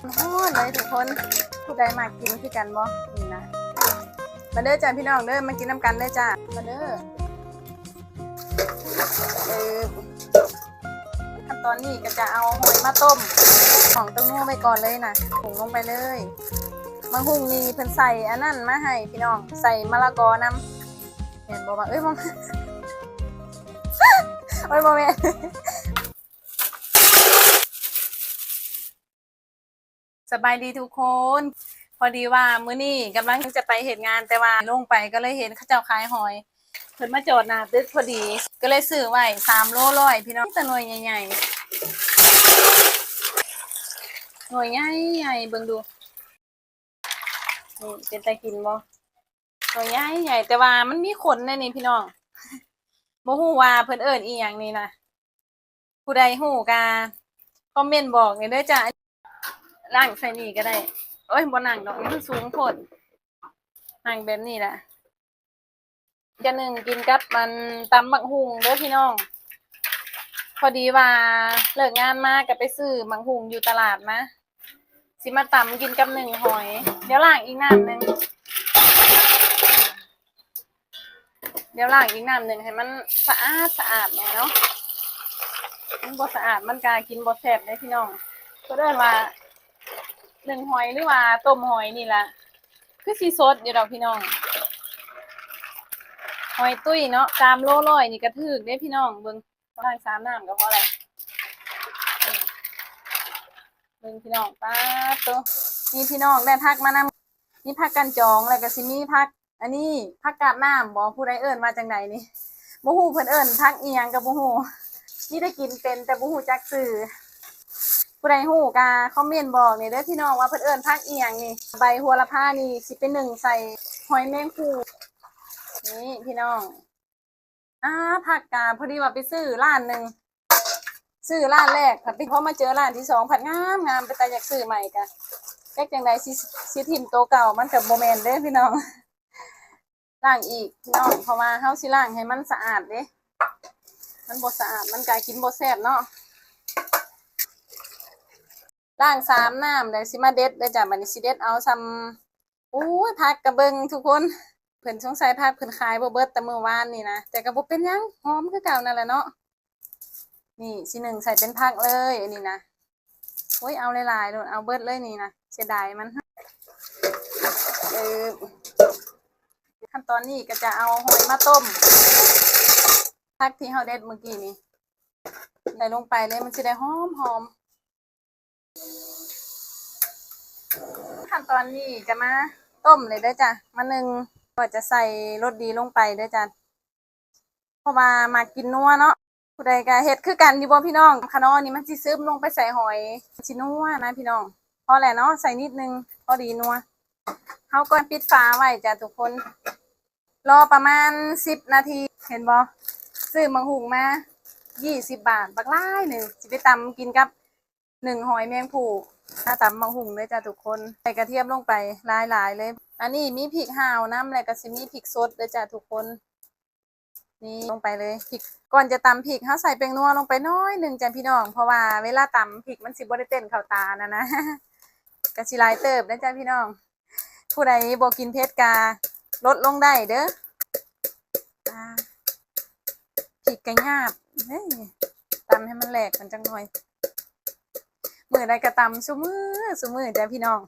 ຮ້ອນເລີຍທຸກຄົນ. ຜູ້ໃດມັກກິນຄືກັນບໍ່? ນີ້ນະ. ມາເດີຈ້າພີ່ນ້ອງເດີ ມາກິນນຳກັນເດີຈ້າ. ມາເດີ. ເອີ ຂັ້ນຕອນນີ້ກໍຈະເອົາຫອຍມາຕົ້ມ ຂອງເຕົ້າຫູ້ໄວ້ກ່ອນເລີຍນະ. ຫຸງລົງໄປເລີຍ. ໝາກຫຸ່ງນີ້ເພິ່ນໃສ່ອັນນັ້ນມາໃຫ້ພີ່ນ້ອງ, ໃສ່ມະລະກອນຳ. ແມ່ນບໍ່ວະ? ເອີຍ ບໍ່ ໂອ້ຍ ບໍ່ແມ່ນ. ສະບາຍດີທຸກຄົນ. ພໍດີວ່າມື້ນີ້ກຳລັງຈະໄປເຮັດງານ, ແຕ່ວ່າລົງໄປກໍເລີຍເຫັນເຂົາເຈົ້າຂາຍຫອຍ. ເພິ່ນມາຈອດໜ້າຕຶກພໍດີ, ກໍເລີຍຊື້ໄວ້ສາມໂລຮ້ອຍພີ່ນ້ອງ. ມີແຕ່ໜ່ວຍໃຫຍ່ໆ, ໜ່ວຍໃຫຍ່ໆ, ເບິ່ງດູ. ນີ້ເປັນຕາກິນບໍ່? ໜ່ວຍໃຫຍ່ໆ ແຕ່ວ່າມັນມີຂົນໃນນີ້ພີ່ນ້ອງ. ບໍ່ຮູ້ວ່າເພິ່ນເອີ້ນອີ່ຫຍັງນີ້ນະ. ຜູ້ໃດຮູ້ກະຄອມເມັນບອກແດ່ເດີຈ້າ. ນັ່ງໃສ່ນີ້ກໍໄດ້. ໂອ້ຍ ບໍ່ນັ່ງດອກ, ມັນສູງໂພດ. ນັ່ງແບບນີ້ລະ. ຈະໜຶ້ງກິນກັບອັນ ຕຳບັກຫຸ່ງເດີພີ່ນ້ອງ. ພໍດີວ່າເລີກງານມາກໍໄປຊື້ບັກຫຸ່ງຢູ່ຕະຫຼາດມາ. ຊິມາຕຳກິນກັບໜຶ້ງຫອຍ. ດຽວລ້າງອີກນ້ຳໜຶ່ງ. ດຽວລ້າງອີກນ້ຳໜຶ່ງໃຫ້ມັນສະອາດສະອາດແດ່ເນາະ. ມັນບໍ່ສະອາດມັນກະກິນບໍ່ແຊບເດ້ພີ່ນ້ອງ. ເພິ່ນເອີ້ນວ່າໜຶ້ງຫອຍ ຫຼືວ່າຕົ້ມຫອຍນີ້ລະ. ຄືຊິສົດຢູ່ດອກພີ່ນ້ອງ. ຫອຍຕຸ້ຍເນາະ, ສາມໂລຮ້ອຍນີ້ກະຖືກເດ້ພີ່ນ້ອງ. ເບິ່ງ ລ້າງສາມນ້ຳກໍພໍແລ້ວ. ເບິ່ງພີ່ນ້ອງ, ປາດໂຕ. ນີ້ພີ່ນ້ອງ ໄດ້ຜັກມານຳ, ມີຜັກກັນຈອງ ແລ້ວກໍຊິມີຜັກອັນນີ້ ຜັກກາດນ້ຳບໍ? ຜູ້ໃດເອີ້ນວ່າຈັ່ງໃດນີ້? ບໍ່ຮູ້ເພິ່ນເອີ້ນຜັກອີ່ຫຍັງກໍບໍ່ຮູ້. ມີແຕ່ກິນເປັນ ແຕ່ບໍ່ຮູ້ຈັກຊື່. ຜູ້ໃດຮູ້ກໍຄອມເມັນບອກແດ່ເດີພີ່ນ້ອງ ວ່າເພິ່ນເອີ້ນຜັກອີ່ຫຍັງນີ້. ໃບໂຫລະພານີ້ຊິໄປໜຶ້ງໃສ່ຫອຍແມງພູ່. ນີ້ພີ່ນ້ອງ. ອາ ຜັກກະພໍດີວ່າໄປຊື້ຮ້ານໜຶ່ງ, ຊື້ຮ້ານແລກ ພັດໄປ ພໍມາເຈີຮ້ານທີສອງ ພັດງາມໆ ເປັນຕາຢາກຊື້ໃໝ່. ກະຈັກຈັ່ງໃດ ຊິ ຊິຖິ້ມໂຕເກົ່າ ມັນກະບໍ່ແມ່ນເດ້ພີ່ນ້ອງ. ລ້າງອີກພີ່ນ້ອງ ເພາະວ່າເຮົາຊິລ້າງໃຫ້ມັນສະອາດເດ້. ມັນບໍ່ສະອາດ ມັນກະກິນບໍ່ແຊບເນາະ. ລ້າງສາມນ້ຳ ແລ້ວຊິມາເດັດເດີຈ້າ. ບັດນີ້ຊິເດັດເອົາຊ່ຳ ໂອ້ຍ ຜັກກະເບິ່ງທຸກຄົນ, ເພິ່ນສົງໄສຜັກເພິ່ນຂາຍບໍ່ເບິດແຕ່ມື້ວານນີ້ນະ, ແຕ່ກະບໍ່ເປັນຫຍັງ ຫອມຄືເກົ່ານັ້ນແຫຼະເນາະ. ນີ້ ຊິໜຶ້ງໃສ່ເປັນຜັກເລີຍ ອັນນີ້ນະ. ໂອ້ຍ ເອົາຫຼາຍໆໂລດ ເອົາເບິດເລີຍນີ້ນະ, ເສຍດາຍມັນ. ເອີ ຂັ້ນຕອນນີ້ກໍຈະເອົາຫອຍມາຕົ້ມ, ຜັກທີ່ເຮົາເດັດມື້ກີ້ນີ້ ໃສ່ລົງໄປເລີຍ ມັນຊິໄດ້ຫອມໆ. ຂັ້ນຕອນນີ້ຈະມາຕົ້ມເລີຍເດີຈ້າ, ມາໜຶ້ງ ກໍຈະໃສ່ລົດດີລົງໄປເດີຈ້າ ເພາະວ່າມັກກິນນົວເນາະ. ຜູ້ໃດກະເຮັດຄືກັນຢູ່ບໍ່ພີ່ນ້ອງ? ຂະໜໍນີ້ມັນຊິຊຶມລົງໄປໃສ່ຫອຍ ຊິນົວນະພີ່ນ້ອງ. ພໍແລ້ວເນາະ ໃສ່ນິດໜຶ່ງ ພໍດີນົວ. ເຮົາກໍປິດຝາໄວ້ຈ້າທຸກຄົນ, ລໍປະມານສິບນາທີ. ເຫັນບໍ່? ຊື້ໝາກຫຸ່ງມາ ຊາວບາດ ບັກຫຼາຍໜຶ່ງ ຊິໄປຕຳກິນກັບ ໜຶ້ງຫອຍແມງພູ່. ມາຕຳໝາກຫຸ່ງເລີຍຈ້າທຸກຄົນ, ໃສ່ກະທຽມລົງໄປຫຼາຍໆເລີຍ. ອັນນີ້ມີພິກຫ້າວນຳ ແລ້ວກະຊິມີພິກສົດເດີຈ້າທຸກຄົນ. ນີ້ລົງໄປເລີຍ ພິກ. ກ່ອນຈະຕຳພິກ ເຮົາໃສ່ແປ້ງນົວລົງໄປໜ້ອຍໜຶ່ງຈ້າພີ່ນ້ອງ, ເພາະວ່າເວລາຕຳພິກມັນຊິບໍ່ໄດ້ເຕັ້ນເຂົ້າຕາຫັ້ນນະ. ກະຊິຫຼາຍເຕີບເດີຈ້າພີ່ນ້ອງ. ຜູ້ໃດບໍ່ກິນເຜັດກະລົດລົງໄດ້ເດີ. ອາ ພິກກະຫຍາບເດ້ ຕຳໃຫ້ມັນແຫຼກກັນຈັກໜ້ອຍ. ມື້ໃດກະຕຳຊຸມື້ ຊຸມື້ຈ້າພີ່ນ້ອງ,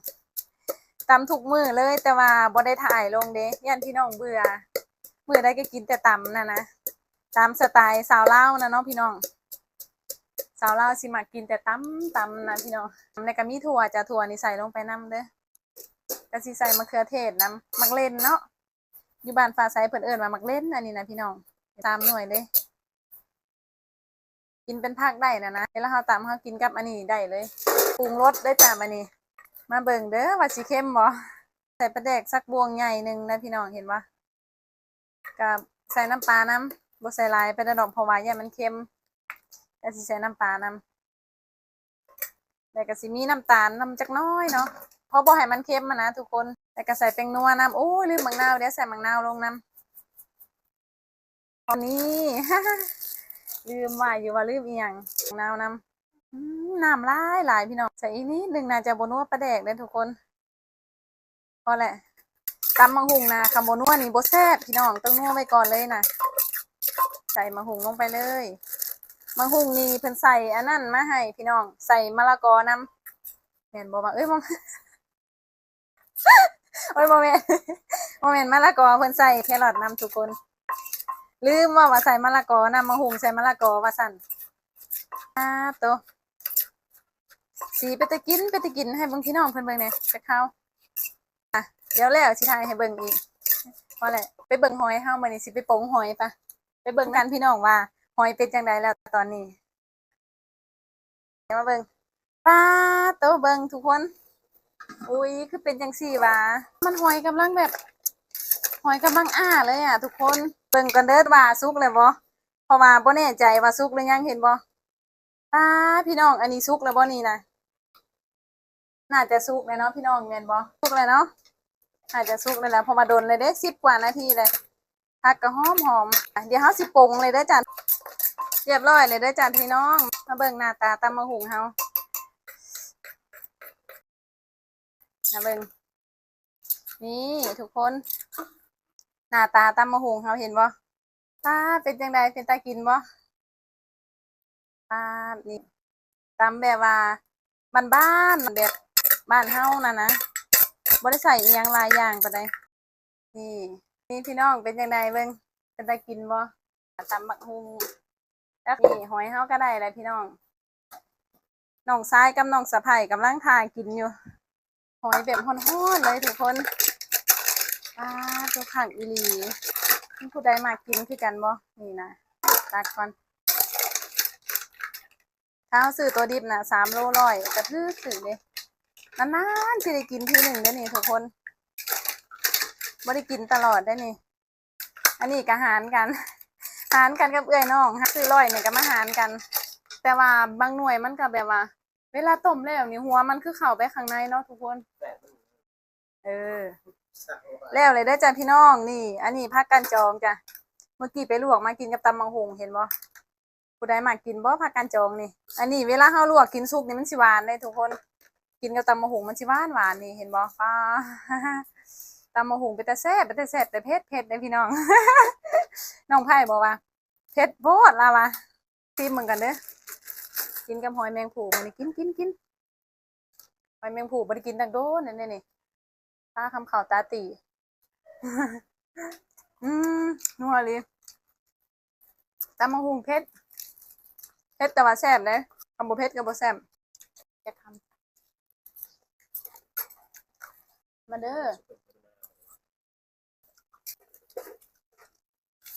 ຕຳທຸກມື້ເລີຍ ແຕ່ວ່າບໍ່ໄດ້ຖ່າຍລົງເດ້ ຢ້ານພີ່ນ້ອງເບື່ອ. ມື້ໃດກະກິນແຕ່ຕຳຫັ້ນນະ, ຕາມສະໄຕຊາວລາວນະເນາະພີ່ນ້ອງ. ຊາວລາວຊິມັກກິນແຕ່ຕຳ ຕຳນະພີ່ນ້ອງ. ແລ້ວກະມີຖົ່ວຈ້າ, ຖົ່ວນີ້ໃສ່ລົງໄປນຳເດີ. ກະຊິໃສ່ມະເຂືອເທດນຳ ໝາກເລັ່ນເນາະ, ຢູ່ບ້ານຟ້າໃສເພິ່ນເອີ້ນວ່າໝາກເລັ່ນ ອັນນີ້ນະພີ່ນ້ອງ. ສາມໜ່ວຍເດ້ ກິນເປັນຜັກໄດ້ນະນະ. ເວລາເຮົາຕຳ ເຮົາກິນກັບອັນນີ້ໄດ້ເລີຍ. ປຸງລົດເດີຈ້າ. ບັດນີ້ມາເບິ່ງເດີວ່າຊິເຄັມບໍ່. ໃສ່ປາແດກສັກບ່ວງໃຫຍ່ໜຶ່ງນະພີ່ນ້ອງ ເຫັນບໍ່? ກະໃສ່ນ້ຳປານຳ, ບໍ່ໃສ່ຫຼາຍປານໃດດອກ ເພາະວ່າຢ້ານມັນເຄັມ. ກະຊິໃສ່ນ້ຳປານຳ ແລ້ວກະຊິມີນ້ຳຕານນຳຈັກໜ້ອຍເນາະ ເພາະບໍ່ໃຫ້ມັນເຄັມຫັ້ນນະທຸກຄົນ. ແລ້ວກະໃສ່ແປ້ງນົວນຳ. ໂອ້ຍ ລືມໝາກນາວ, ດຽວໃສ່ໝາກນາວລົງນຳ. ອັນນີ້ ລືມວ່າຢູ່ວ່າລືມອີ່ຫຍັງ ໝາກນາວນຳ. ອືມ ນ້ຳຫຼາຍໆ ພີ່ນ້ອງ ໃສ່ອີກນິດໜຶ່ງ ໜ້າຈະບໍ່ນົວປາແດກເດ້ທຸກຄົນ. ພໍແຫຼະ ຕຳບັກຫຸ່ງນະ ຄັນບໍ່ນົວນີ້ບໍ່ແຊບພີ່ນ້ອງ ຕ້ອງນົວໄວ້ກ່ອນເລີຍນະ. ໃສ່ບັກຫຸ່ງລົງໄປເລີຍ. ບັກຫຸ່ງນີ້ເພິ່ນໃສ່ອັນນັ້ນມາໃຫ້ພີ່ນ້ອງ ໃສ່ມະລະກອນຳ ແມ່ນບໍ່? ເອີຍ ບໍ່ ໂອ້ຍ ບໍ່ແມ່ນ ບໍ່ແມ່ນມະລະກອ ເພິ່ນໃສ່ແຄຣອດນຳທຸກຄົນ. ລືມເວົ້າວ່າໃສ່ມະລະກອນຳ ບັກຫຸ່ງໃສ່ມະລະກອວ່າຊັ້ນ. ອາໂຕ ສີເປັນຕາກິນ ເປັນຕາກິນ ໃຫ້ເບິ່ງພີ່ນ້ອງເພິ່ນເບິ່ງແດ່ຈັກຄາວ. ອ່ະ ດຽວແລ້ວຊິຖ່າຍໃຫ້ເບິ່ງອີກ. ພໍແຫຼະ ໄປເບິ່ງຫອຍເຮົາ ມື້ນີ້ຊິໄປປົງຫອຍ ໄປ ໄປເບິ່ງກັນພີ່ນ້ອງວ່າຫອຍເປັນຈັ່ງໃດແລ້ວຕອນນີ້. ດຽວມາເບິ່ງ ປາໂຕ ເບິ່ງທຸກຄົນ ອຸ້ຍ ຄືເປັນຈັ່ງຊີ້ຫວາ? ມັນຫອຍກຳລັງແບບ ຫອຍກຳລັງອ້າເລີຍອະທຸກຄົນ. ເບິ່ງກ່ອນເດີວ່າສຸກແລ້ວບໍ່ ເພາະວ່າບໍ່ແນ່ໃຈວ່າສຸກຫຼືຍັງ ເຫັນບໍ່? ປາ ພີ່ນ້ອງ ອັນນີ້ສຸກແລ້ວບໍ່ນີ້ນະ? ໜ້າຈະສຸກແລ້ວເນາະພີ່ນ້ອງ ແມ່ນບໍ່? ສຸກແລ້ວເນາະ ໜ້າຈະສຸກແລ້ວແຫຼະ ເພາະວ່າດົນແລ້ວເດ້ ສິບກວ່ານາທີແລ້ວ. ຜັກກໍຫອມໆ. ອ່ະ ດຽວເຮົາຊິປົງເລີຍເດີຈ້າ ຮຽບຮ້ອຍເລີຍເດີຈ້າພີ່ນ້ອງ. ມາເບິ່ງໜ້າຕາຕຳບັກຫຸ່ງເຮົາ ມາເບິ່ງ ນີ້ທຸກຄົນ ໜ້າຕາຕຳບັກຫຸ່ງເຮົາ ເຫັນບໍ່? ປາ ເປັນຈັ່ງໃດ ເປັນຕາກິນບໍ່? ປາດ ນີ້ ຕຳແບບວ່າບ້ານໆ ແບບບ້ານເຮົານັ້ນນະ ບໍ່ໄດ້ໃສ່ອີ່ຫຍັງຫຼາຍຢ່າງປານໃດ. ນີ້ ນີ້ພີ່ນ້ອງ ເປັນຈັ່ງໃດເບິ່ງ ເປັນຕາກິນບໍ່? ຕຳບັກຫຸ່ງ ແລ້ວນີ້ຫອຍເຮົາກໍໄດ້ແລ້ວພີ່ນ້ອງ. ນ້ອງຊາຍກັບນ້ອງສະໃພ້ກຳລັງຖ້າກິນຢູ່ ຫອຍແບບຮ້ອນໆ ເລີຍທຸກຄົນ. ປາໂຕ ຄັກອີ່ຫຼີ. ມີຜູ້ໃດມັກກິນຄືກັນບໍ່? ນີ້ນະ ຕັກກ່ອນ. ຖ້າເຮົາຊື້ຕົວດິບນະ ສາມໂລຮ້ອຍ ກໍຖືກໆ ເດ້. ນານໆ ຊິໄດ້ກິນທີໜຶ່ງເດ້ນີ້ທຸກຄົນ ບໍ່ໄດ້ກິນຕະຫຼອດເດ້ນີ້. ອັນນີ້ກໍຫານກັນ ຫານກັນກັບເອື້ອຍນ້ອງ ຫາຊື້ຮ້ອຍນີ້ກໍມາຫານກັນ. ແຕ່ວ່າບາງໜ່ວຍມັນກໍແບບວ່າ ເວລາຕົ້ມແລ້ວນີ້ ຫົວມັນຄືເຂົ້າໄປຂ້າງໃນເນາະທຸກຄົນ. ເອີ ແລ້ວເລີຍເດີຈ້າພີ່ນ້ອງ. ນີ້ ອັນນີ້ຜັກການຈອງຈ້າ ເມື່ອກີ້ໄປລວກມາກິນກັບຕຳບັກຫຸ່ງ ເຫັນບໍ່? ຜູ້ໃດມັກກິນບໍ່ ຜັກການຈອງນີ້? ອັນນີ້ເວລາເຮົາລວກກິນສຸກນີ້ ມັນຊິຫວານເດ້ທຸກຄົນ ກິນກັບຕຳບັກຫຸ່ງມັນຊິຫວານໆ ນີ້ ເຫັນບໍ່? ປາ ຕຳບັກຫຸ່ງເປັນຕາແຊບ ເປັນຕາແຊບ ແຕ່ເຜັດໆ ເດ້ພີ່ນ້ອງ. ນ້ອງໄພ້ບອກວ່າ ເຜັດໂພດ ລາວວ່າ. ຊີມເບິ່ງກັນເດີ ກິນກັບຫອຍແມງພູ້ ມື້ນີ້ ກິນ ກິນ ກິນ. ຫອຍແມງພູ່ບໍ່ໄດ້ກິນຕັ້ງດົນແລ້ວນີ້. ຕາຄຳເຂົ້າຕາຕີ. ອືມ ນົວອີ່ຫຼີ. ຕຳບັກຫຸ່ງເຜັດ ເຜັດແຕ່ວ່າແຊບເດ້ ຄັນບໍ່ເຜັດກໍບໍ່ແຊບ. ຈັກຄຳ ມາເດີ.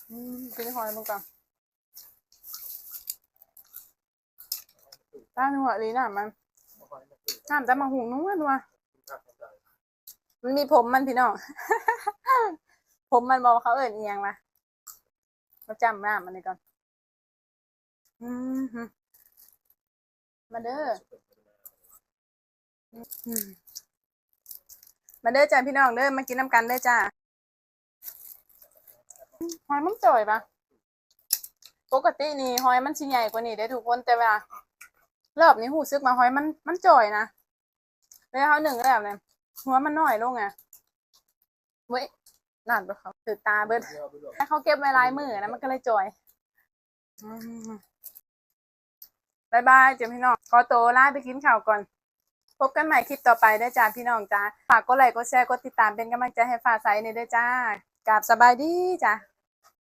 ອືມ ກິນຫອຍມັນກ່ອນ. ຕານົວອີ່ຫຼີ ນ້ຳມັນ ນ້ຳຕຳບັກຫຸ່ງນົວໆ. ມັນມີຜົມມັນພີ່ນ້ອງ ຜົມມັນບໍ່ ເຂົາເອີ້ນອີ່ຫຍັງວະ? ມາຈ້ຳນ້ຳອັນນີ້ກ່ອນ. ອືມ ມາເດີ ອືມ ມາເດີຈ້າພີ່ນ້ອງເດີ ມາກິນນຳກັນເດີຈ້າ. ຫອຍມັນຈ່ອຍປະ? ປົກກະຕິນີ້ຫອຍມັນຊິໃຫຍ່ກວ່ານີ້ເດ້ທຸກຄົນ ແຕ່ວ່າລອບນີ້ຮູ້ສຶກວ່າຫອຍມັນ ມັນຈ່ອຍນະ. ເວລາເຮົາໜຶ້ງແລ້ວນີ້ ຫົວມັນນ້ອຍລົງອະ. ເວີ້ຍ ນັ້ນ ເຂົາຖືກຕາເບິດ ແຕ່ເຂົາເກັບໄວ້ຫຼາຍມື້ນະ ມັນກໍເລີຍຈ່ອຍ. ອືມ ບາຍບາຍຈ້າພີ່ນ້ອງ ຂໍໂຕລາໄປກິນເຂົ້າກ່ອນ. ພົບກັນໃໝ່ຄລິບຕໍ່ໄປເດີຈ້າພີ່ນ້ອງຈ້າ. ຝາກກົດໄລກົດແຊ ກົດຕິດຕາມເປັນກຳລັງໃຈໃຫ້ຟ້າໃສແດ່ເດີຈ້າ. ກາບສະບາຍດີຈ້າ.